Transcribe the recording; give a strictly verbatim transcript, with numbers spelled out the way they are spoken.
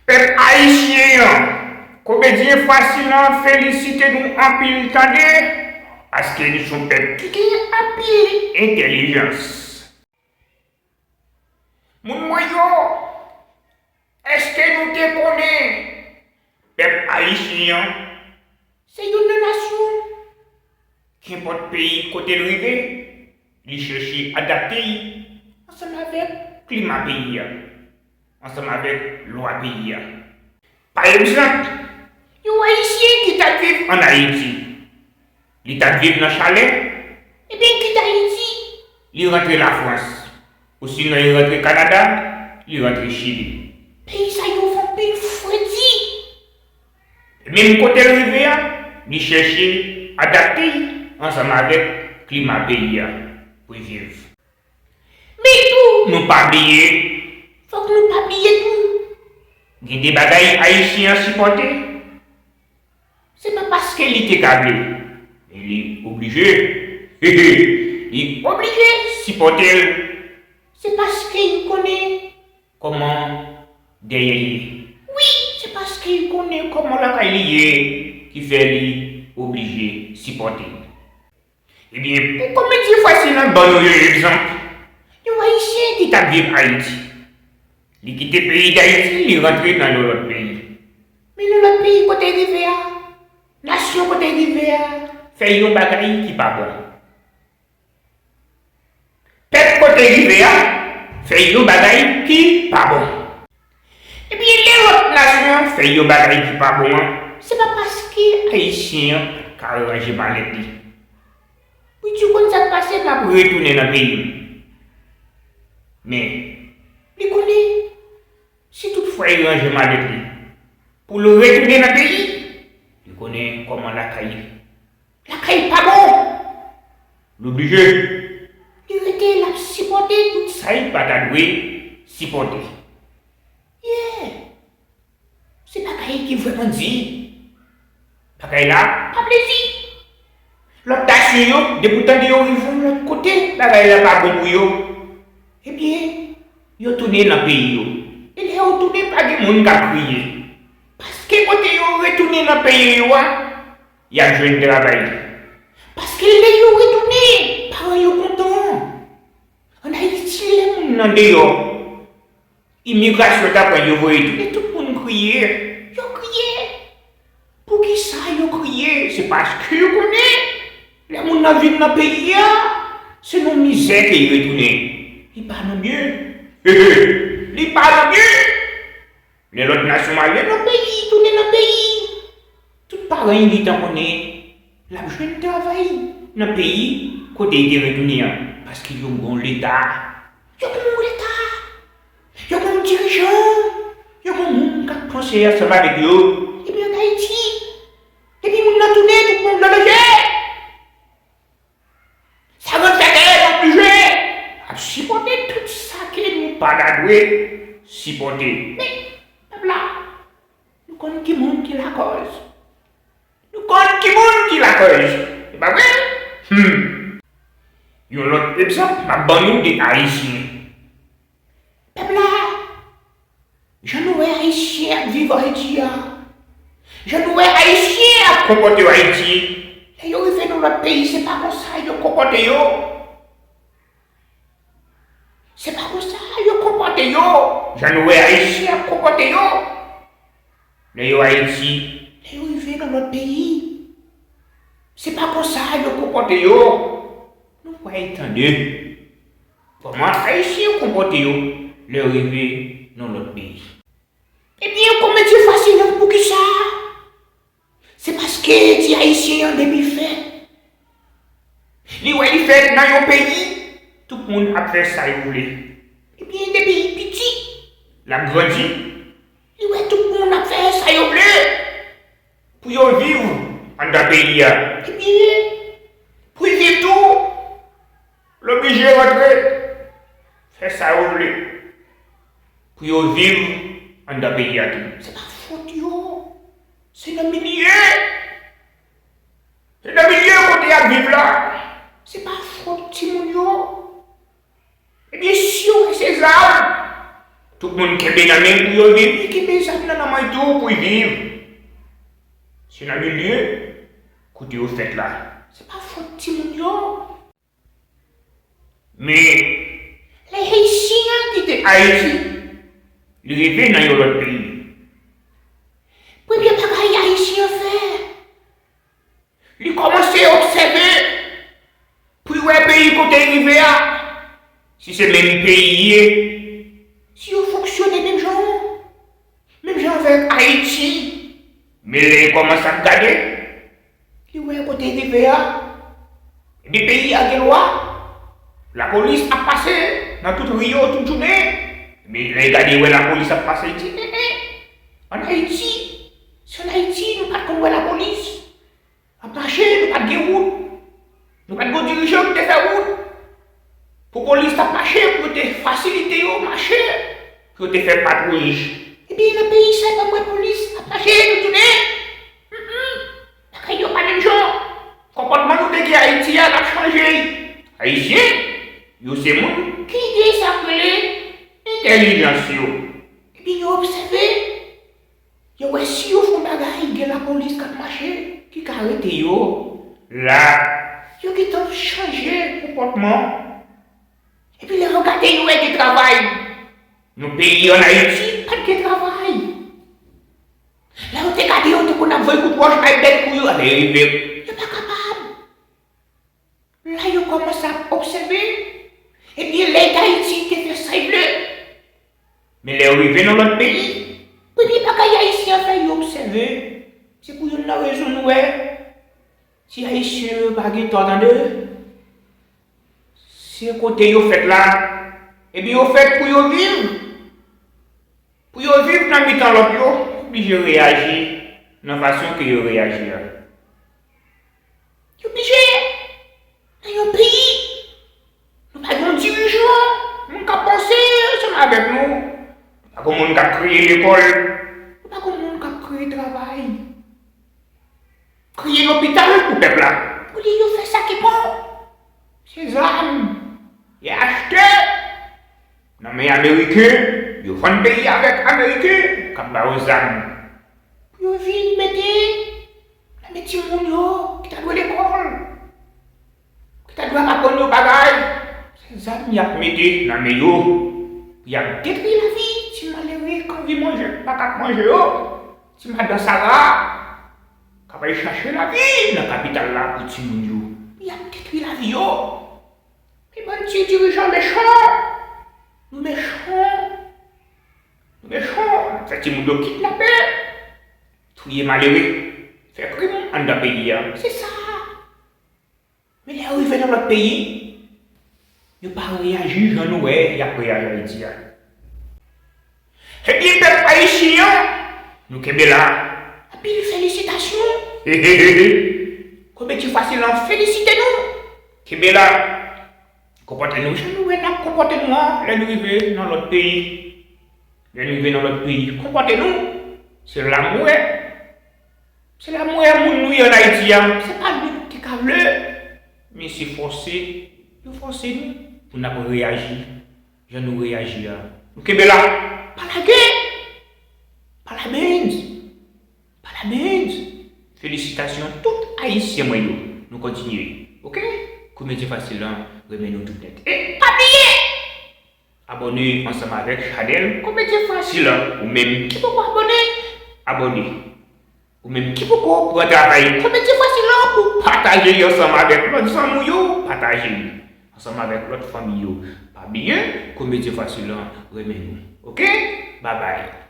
Pèp ayisyen an, komedyen Fasil lan felisite nou anpil tande, paske nou se yon pèp ki gen anpil entèlijans. Moun mwen yo, èske nou te konnen pèp ayisyen an se youn nan nasyon, kenpòt peyi kote l rive, li chèche adapte l ansanm avèk klima peyi a, ansanm avèk lwa peyi a. Pa egzanp, yon Ayisyen ki t ap viv ann Ayiti, li t ap viv nan chalè, ebyen, li kite Ayiti, li rantre Lafrans, osinon li rantre Kanada, li rantre Chili. Peyi sa yo fè anpil fredi. E menm kote l rive a, li chèche adapte l ansanm avèk klima peyi a pou l viv. Men tou, nou pa bliye, fòk nou pa bliye tou, gen de bagay Ayisyen an sipòte. Se pa paske li te ka vle, men li oblije. Li oblije sipòte l. Se paske li konnen kòman dèyè ye. Wi, se paske li konnen kòman lakay li ye ki fè li oblije sipòte l. Ebyen, pou komedyen Fasil lan ban nou yon egzanp, yon Ayisyen ki t ap viv Ayiti. Li kite peyi Dayiti, li rantre nan yon lòt peyi. Men nan lòt peyi kote l rive a, nasyon kote l rive a, fè yon bagay ki pa bon. Pèp kote l rive a, fè yon bagay ki pa bon. Ebyen, lè lòt nasyon an fè yon bagay ki pa bon an, se pa paske Ayisyen an ka ranje malèt li. Wi, di w konn sa k pase, m ap retounen nan peyi m. Men, li konnen, si toutfwa li ranje malèt li pou l retounen nan peyi, li konnen kòman lakay li. Lakay pa bon. L oblije. Li rete, l ap sipòte tout sa li pa ta dwe sipòte. Yeah. Se bagay ki vrèman di. Bagay la pa plezi. Lòt nasyon yo, depi w tande yo rive yon lòt kote, bagay la pa bon pou yo. Ebyen, yo tounen nan peyi yo. E lè yo tounen, pa gen moun k ap kriye. Paske kote yo retounen nan peyi yo a, y ap jwenn travay. Paske lè yo retounen, paran yo kontan. Ann Ayiti, lè moun nan deyò, imigrasyon ta pran yo voye tounen, tout moun kriye. Yo kriye. Poukisa yo kriye? Se paske yo konnen lè moun nan vin nan peyi a, se nan mizè ke li retounen. Li pa nan byen. Li pa nan byen. Lè lòt nasyon ale nan peyi, tounen nan peyi, tout paran li gentan konnen l ap jwenn travay nan peyi kote li te retounen an, paske yo gen yon Leta. Yo gen yon Leta. Yo gen yon dirijan. Yo gen yon moun k ap panse ansanm avèk yo. Epi ann Ayiti, epi moun nan tounen, tout moun nan danje. Sa rann fè ke nou oblije ap sipòte tout sa ke nou pa ta dwe sipòte. Men, pèp la, nou konn ki moun ki lakòz. Nou konn ki moun ki lakòz. Se pa vre? Hmm. Yon lòt egzanp m ap ban nou de Ayisyen. Pèp la, jan nou wè Ayisyen ap viv Ayiti a, jan nou wè Ayisyen ap konpòte yo Ayiti, lè yo rive nan lòt peyi, se pa konsa yo konpòte yo. Se pa konsa yo konpòte yo. Jan nou wè Ayisyen ap konpòte yo lè yo Ayiti, lè yo rive nan lòt peyi, se pa konsa yo konpòte yo. Nou pral tande kòman Ayisyen yo konpòte yo lè yo rive nan lòt peyi. Ebyen, komedyen Fasil lan, poukisa? Se paske ti Ayisyen an, depi l fèt, li wè li fèt nan yon peyi, tout moun ap fè sa yo vle. Ebyen, depi li piti, l ap grandi, li wè tout moun ap fè sa yo vle pou yo viv anndan peyi a. Ebyen, pou l viv tou, l oblije rantre fè sa yo vle pou yo viv anndan peyi a tou. Se pa fòt yo. Se nan milye. Se nan milye kote y ap viv la. Se pa fòt timoun yo. Ebyen, si yo wè se zam, Tout moun kenbe nan men pou yo viv, li kenbe zam nan nan men tou pou l viv. Se nan milye kote yo fèt la. Se pa fòt timoun yo. Men, lè Ayisyen an kite Ayiti, li rive nan yon lòt peyi. Premye bagay Ayisyen an fè, li kòmanse obsève pou l wè peyi kote l rive a, si se menm peyi l ye, si yo fonksyone menm jan, menm jan avèk Ayiti. Men lè l kòmanse ap gade, li wè kote l rive a, epi peyi a gen lwa, lapolis ap pase nan tout ri yo tout jounen. Men lè l gade, l wè lapolis ap pase, li di, en, en, ann Ayiti, si ann Ayiti nou pa t konn wè lapolis ap mache, nou pa t gen wout. Nou pa t gen dirijan ki te fè wout pou polis t ap mache, pou yo te fasilite yo mache, pou yo te fè patwouj. Epi nan peyi sa, pa mwen polis ap mache tout jounen. Bagay yo pa menm jan. Konpòtman nou te gen Ayiti a, n ap chanje. Ayisyen, yo se moun ki gen sa k rele entèlijans yo. Epi yo obsève, yo wè si yo fè yon bagay, gen lapolis k ap mache, ki ka arete yo. La, yo gentan chanje konpòtman. Epi lè yo gade, yo wè gen travay. Nan peyi ann Ayiti, pa t gen travay. Lè yo te gade, yo te konn ap voye kout wòch bay bèt kou yo, lè yo rive, yo pa kapab. La yo kòmanse ap obsève. Ebyen, lè Ayiti te fè sa l vle. Men lè yo rive nan lòt peyi, premye bagay Ayisyen an fè, yo obsève. Se pou youn nan rezon nou wè, si Ayisyen yo pa gen tò, tande, se kote yo fèt la, ebyen yo fèt pou yo viv. Pou yo viv nan mitan lòt yo, yo oblije reyaji nan fason ke yo reyaji a. Yo oblije. Nan yon peyi, nou pa gen yon dirijan, moun k ap panse ansanm avèk nou. Nou pa gen moun k ap kreye lekòl. Nou pa gen moun k ap kreye travay. Kreye lopital pou pèp la. Olye yo fè sa ki bon, se zam y achte nan men Ameriken, yo vann peyi avèk Ameriken k ap ba yo zam pou yo vin mete nan men timoun yo ki ta dwe lekòl, ki ta dwe ap aprann yo bagay. Se zam y ap mete nan men yo pou y ap detwi lavi ti malere k anvi manje, k pa ka ap manje yo. Ti madan Sara k ap al chache lavi nan kapital la pou timoun yo. Y ap detwi lavi yo. Men bann ti dirijan mechan. Nou mechan. Nou mechan. N ap fè timoun yo kidnape, touye malere, fè krim anndan peyi a. Se sa. Men lè yo rive nan lòt peyi, yo pa reyaji jan nou wè y ap reyaji Ayiti a. Ebyen, pèp ayisyen an, nou kenbe la. Anpil felisitasyon. Komedyen Fasil lan felisite nou. Kenbe la. Konpòte nou jan nou wè n ap konpòte nou an lè nou rive nan lòt peyi. Lè nou rive nan lòt peyi, konpòte nou. Se la m wè. Se la m wè moun nou ye ann Ayiti a. Se pa nou ki te ka vle. Men se fòse yo fòse nou pou n ap reyaji jan nou reyaji a. Nou kenbe la. Pa lage. Pa la benz. Pa la benz. Felisitasyon tout ayisyen mwen yo. Nou kontinye. Oke? Komedyen Fasil lan renmen nou tout nèt. E pa bliye! Abòne ansanm avèk chanèl Komedyen Fasil lan. Ou menm ki poko abòne, abòne. Ou menm ki poko pran travay Komedyen Fasil lan pou pataje li ansanm avèk lòt zanmi w yo, pataje li ansanm avèk lòt fanmi yo. Pa bliye, Komedyen Fasil lan renmen nou. Oke? Babay.